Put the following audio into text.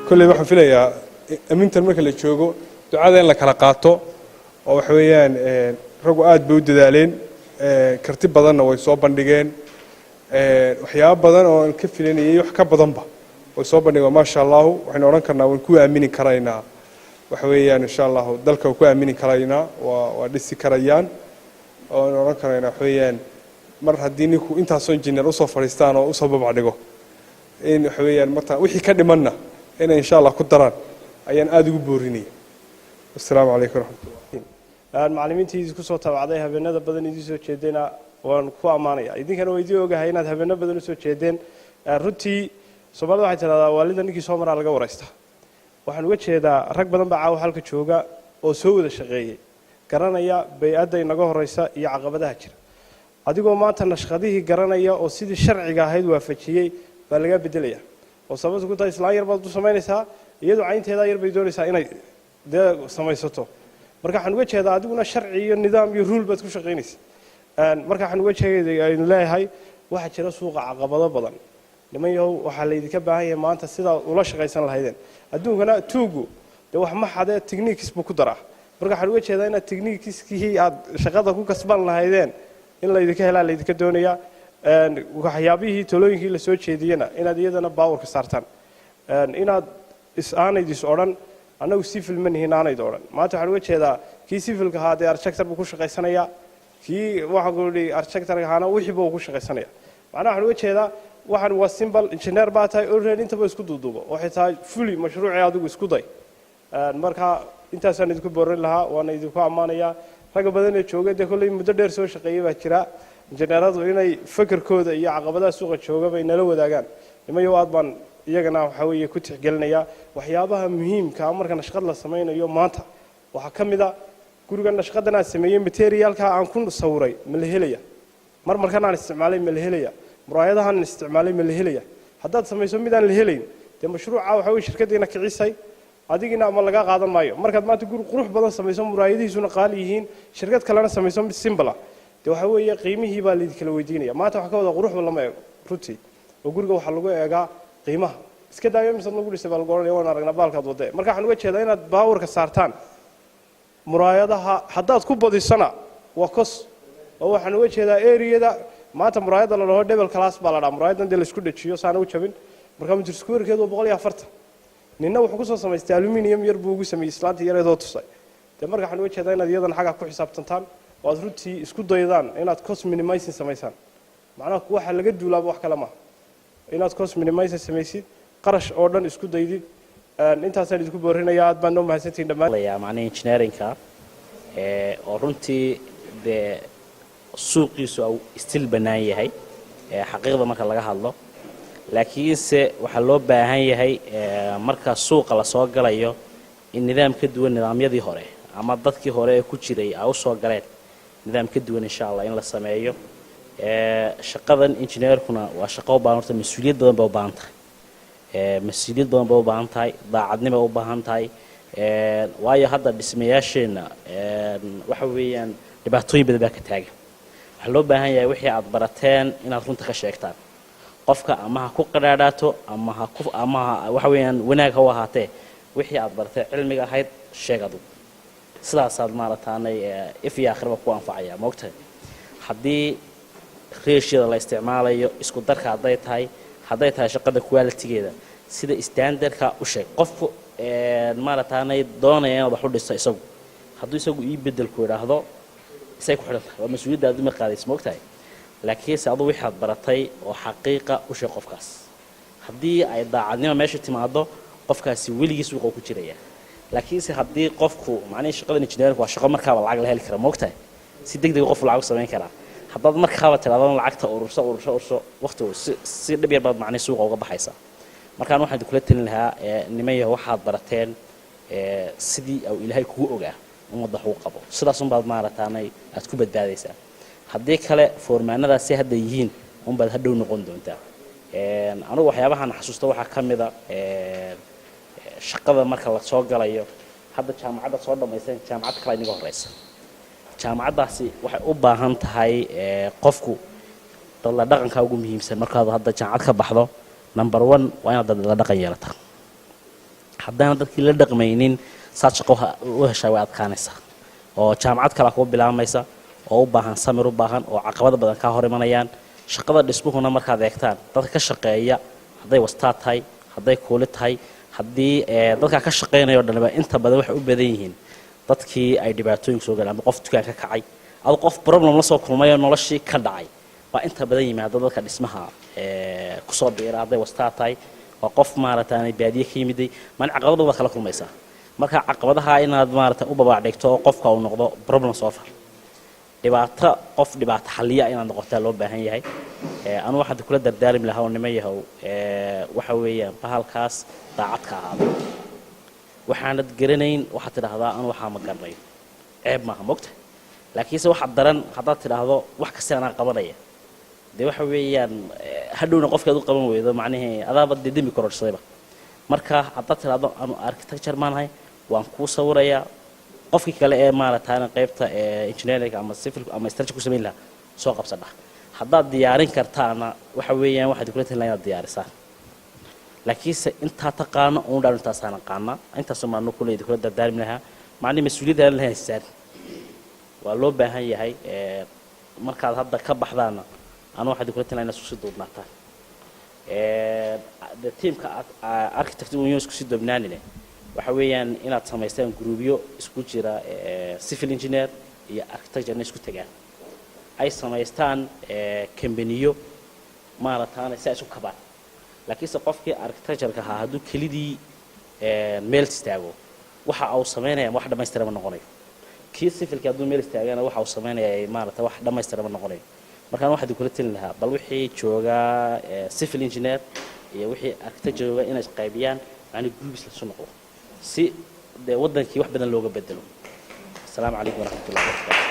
Kolley waxaan filayaa amintan marka la joogo ducada in la kala qaato, oo waxa weeyaan raggu aad bay u dadaaleen, karti badanna way soo bandhigeen, waxyaabo badan oo aan ka filanayay wax ka badanba way soo bandhigeen. Maasha Allahu, waxaynu odhan karnaa waan ku aamini karaynaa. Waxa weeyaan, insha Allahu, dalka waan ku aamini karaynaa, waa dhisi karayaan oo aynu odhan karaynaa. Waxa weeyaan, mar haddii ninku intaasoo injineer usoo fadhiistaan oo usoo babac dhigo, in waxa weeyaan marta wixii ka dhimanna inay insha Allah ku daraan ayaan aada ugu boorinaya. Assalaamu calaykum waraxmatullah. Macallimiintii idinku soo tabacday, habeenada badan idiin soo jeedayna waan ku ammaanaya. Idinkana waa idiin ogahay inaad habeeno badan usoo jeedeen. Runtii Soomaalida waxay tidhahdaa, "Waalida ninkii soo maraa laga waraysta." Waxaan uga jeedaa, rag badan baa caawa halka jooga oo soo wada shaqeeyey, garanaya bay-adda inaga horeysa iyo caqabadaha jira. Adigoo maanta nashqadihii garanaya oo sidii sharciga ahayd waafajiyey baa lagaa bedelaya, oo sababta ku tahay islaan yar baad u samaynaysaa, iyadu caynteedaa yar bay doonaysaa inay dee samaysato. Marka waxaan uga jeedaa, adiguna sharci iyo nidaam iyo rule baad ku shaqaynaysa. Marka waxaan uga jeeday aynu leeyahay, waxaa jira suuqa caqabado badan. Niman yahow, waxaa laydinka baahan yahay maanta sidaa ula shaqaysan lahaydeen. Adduunkana tuugu dee wax ma xadee, techniques buu ku daraa. Marka waxaan uga jeedaa inaad techniqueskii aad shaqada ku kasban lahaydeen in laydinka helaa laydinka doonayaa. Waxyaabihii talooyinkii la soo jeediyena inaad iyadana baawarka saartaan, inaad is aanayd is odhan annagu civil ma nihin, aanayd odhan. Maanta waxaan uga jeedaa, kii civilka ahaa dee architecture buu ku shaqaysanayaa, kii waxaan ku idhi architecture ahaana wixiiba uu ku shaqaysanaya. Macnaha waxaan uga jeedaa, waxaan waa simple. Engineer baa tahay already, intaba isku duuduubo, waxay tahay fully mashruucii adigu isku day. Marka intaasaan idinku boorin lahaa, waana idinku ammaanayaa. Ragga badan ee jooga dee kolley muddo dheer soo shaqeeyey baa jira. Injineeradu inay fakerkooda iyo caqabadaha suuqa jooga bay nala wadaagaan. Nimayo, aad baan iyagana waxaa weeye ku tixgelinayaa. Waxyaabaha muhiimka ah marka nashqad la samaynayo maanta waxaa ka mid a, guriga nashqadan aan sameeyey, materialka aan ku sawiray ma la helaya? Marmarkan aan isticmaalay ma la helaya? Muraayadahan aan isticmaalay ma la helaya? Haddaad samayso mid aan la helayn, dee mashruuca waxa weye shirkaddiina kicisay, adigina ama laga qaadan maayo. Markaad maanta guri qurux badan samayso, muraayadihiisuna qaali yihiin, shirkad kalena samayso mid simple ah, dee waxa weeye qiimihii baa laydinkala weydiinaya. Maanta waxa ka wada quruxba lama eego runtii, oo guriga waxaa lagu eegaa qiimaha. Iska daayo misad lagu dhisay baa lagu ohanaya, waan aragnaa baalkaad wadee. Marka waxaan uga jeedaa inaad baawarka saartaan muraayadaha. Haddaad ku badisana waa cost, oo waxaan uga jeedaa areada maanta muraayadda la dhaho double glass baa la dhaha, muraayadan dee laisku dhajiyo saana u jabin. Marka mitir squarekeedu waa 140. Ninna wuxuu kusoo samaystay aluminium yar buu ugu sameeyey islaanta yareedoo tusay. Dee marka waxaan uga jeedaa inaad iyadana xaggaa ku xisaabtantaan oo aad runtii isku daydaan inaad cost minimizing samaysaan. Macnaha waxa laga duulaaba wax kale maaha, inaad cost minimizing samaysid, qarash oo dhan isku daydid. Intaasaan idinku boorinaya. Aad baan noo mahadsantihin dhammaan. Macnaha engineeringka oo runtii dee suuqiisu au still bannaan yahay xaqiiqda marka laga hadlo, laakiinse waxaa loo baahan yahay marka suuqa lasoo galayo in nidaam ka duwan nidaamyadii hore ama dadkii hore ee ku jiray ay usoo galeen, nidaam ka duwan insha Allah in la sameeyo. Shaqadan engineerkuna waa shaqo u baahan horta mas-uuliyad badan bay u baahan tahay, mas-uuliyad badan bay u baahan tahay, daacadnimay u baahan tahay. Waayo hadda dhismayaasheenna waxa weeyaan dhibaatooyin badan baa ka taagan. Waxaa loo baahan yahay wixii aad barateen inaad runta ka sheegtaan qofka, ama ha ku qadhaadhaato ama ha ku ama ha waxa weeyaan wanaag ha u ahaatee, wixii aad baratee cilmiga ahayd sheeg adugu. Sidaasaad maaragtaanay if iyo aakhiraba ku anfacaya. Maogtahay, haddii ratioda la isticmaalayo, isku darka hadday tahay shaqada qualitygeeda, sida standardka u sheeg. Qofku maaragtaanay doonaya inaad wax u dhisto, isagu hadduu isagu ii bedelku idhaahdo, isay ku xidhan tahay, waa mas-uuliyadda aad uma qaadaysa, maogtahay. Laakiinse adu wixaad baratay oo xaqiiqa u sheeg qofkaas. Haddii ay daacadnimo meesha timaado, qofkaasi weligii suuqa ku jiraya. Laakiinse haddii qofku macnihii shaqadan engineering waa shaqo markaaba lacag la heli kara, maogtahay, si deg dega qofku lacag u samayn karaa. Haddaad markaaba tidhahdo lacagta ururso, ururso, ururso, waqtigu si dhib yar baad macnihi suuqa uga baxaysaa. Markaan waxaan kula talin lahaa, niman yaho, waxaad barateen sidii uu Ilaahay kugu ogaa ummadda wax ugu qabo. Sidaas unbaad maaragtaanay aad ku badbaadaysaa. Haddii kale foormaanadaasi hadda yihiin unbaad hadhow noqon doontaa. Anugu waxyaabahaan xasuusta waxaa ka mida shaqada marka la soo galayo. Hadda jaamacadda soo dhammaysan, jaamacad kale inaga horeysa. Jaamacaddaasi waxay u baahan tahay qofku dadla dhaqanka ugu muhiimsan. Markaad hadda jaamacad ka baxdo, number one waa inaad dadla dhaqan yeelataa. Haddaana dadkii la dhaqmaynin, saad shaqo u heshaa way adkaanaysaa, oo jaamacad kalaa kuga bilaabmaysa oo u baahan samir, u baahan oo caqabado badan kaa hor imanayaan. Shaqada dhismuhuna markaad eegtaan dadka ka shaqeeya, hadday wastaa tahay, hadday kuuli tahay, haddii dadkaa ka shaqeynaya o dhanba, inta badan waxay u badan yihiin dadkii ay dhibaatooyinka soo galeen, ama qof dukaan ka kacay, adu qof problem la soo kulmay oo noloshii ka dhacay baa inta badan yimaada dadka dhismaha kusoo biira. Hadday wastaa tahay, waa qof maaragta aanay baadiye ka yimiday maalin, caqabado baad kala kulmaysaa. Marka caqabadaha inaad maarata u babac dhigto oo qofka uu noqdo problem solver, dhibaato qof dhibaato xalliya inaad noqotaa loo baahan yahay. Anu waxaan kula dardaarmi lahaa oo niman yahow, waxa weeyaan bahalkaas daacad ka ahaado. Waxaanad garanayn waxaad tidhaahdaa, "Anu waxaa ma garanayo." Ceeb maaha, mogta? Laakiinse waxa daran haddaad tidhaahdo, "Wax kasta anaa qabanaya," dee waxa weeyaan hadhowna qofkaad u qaban weydo, macnihii adaaba dee dembi kororsadayba. Marka haddaad tidhaahdo, "Anu architecture maanahay, waan kuu sawirayaa," qofkii kale ee maaragtaana qaybta engineering ama civil ama structure ku samayn lahaa soo qabsadha. Haddaad diyaarin kartaana, waxa weeyaan waxaad kula talin lahaa inaad diyaarisaan. Laakiinse intaa taqaano uun dhaan, intaasaan aqaana, intaasoo maanu kule kula dardaarmi lahaa. Macnihi mas-uuliyadda aan lahayn saan waa loo baahan yahay. Markaad hadda ka baxdaana, anu waxaad kula talin lahaa inaad isku sii duubnaataan de teamka architect union. Isku sii duubnaanine waxa weeyaan inaad samaystaan groupyo isku jira, civil engineer iyo architecture inay isku tagaan, ay samaystaan kambaniyo maaragtaana si ay isku kabaan. Laakiinse qofkii architectureka ahaa hadduu kelidii meel istaago, waxa uu samaynaya wax dhammaystira ma noqonayo. Kii civilki hadduu meel istaagana, waxa uu samaynaya maarata wax dhammaystira ma noqonayo. Markaan waxaad kula telin lahaa, bal wixii joogaa civil engineer iyo wixii architecture jooga inay isqaybiyaan, macnii groups lasu noqdo, si dee waddankii wax badan looga bedelo. Asalaamu calaykum waraxmatullahi wabarakatu.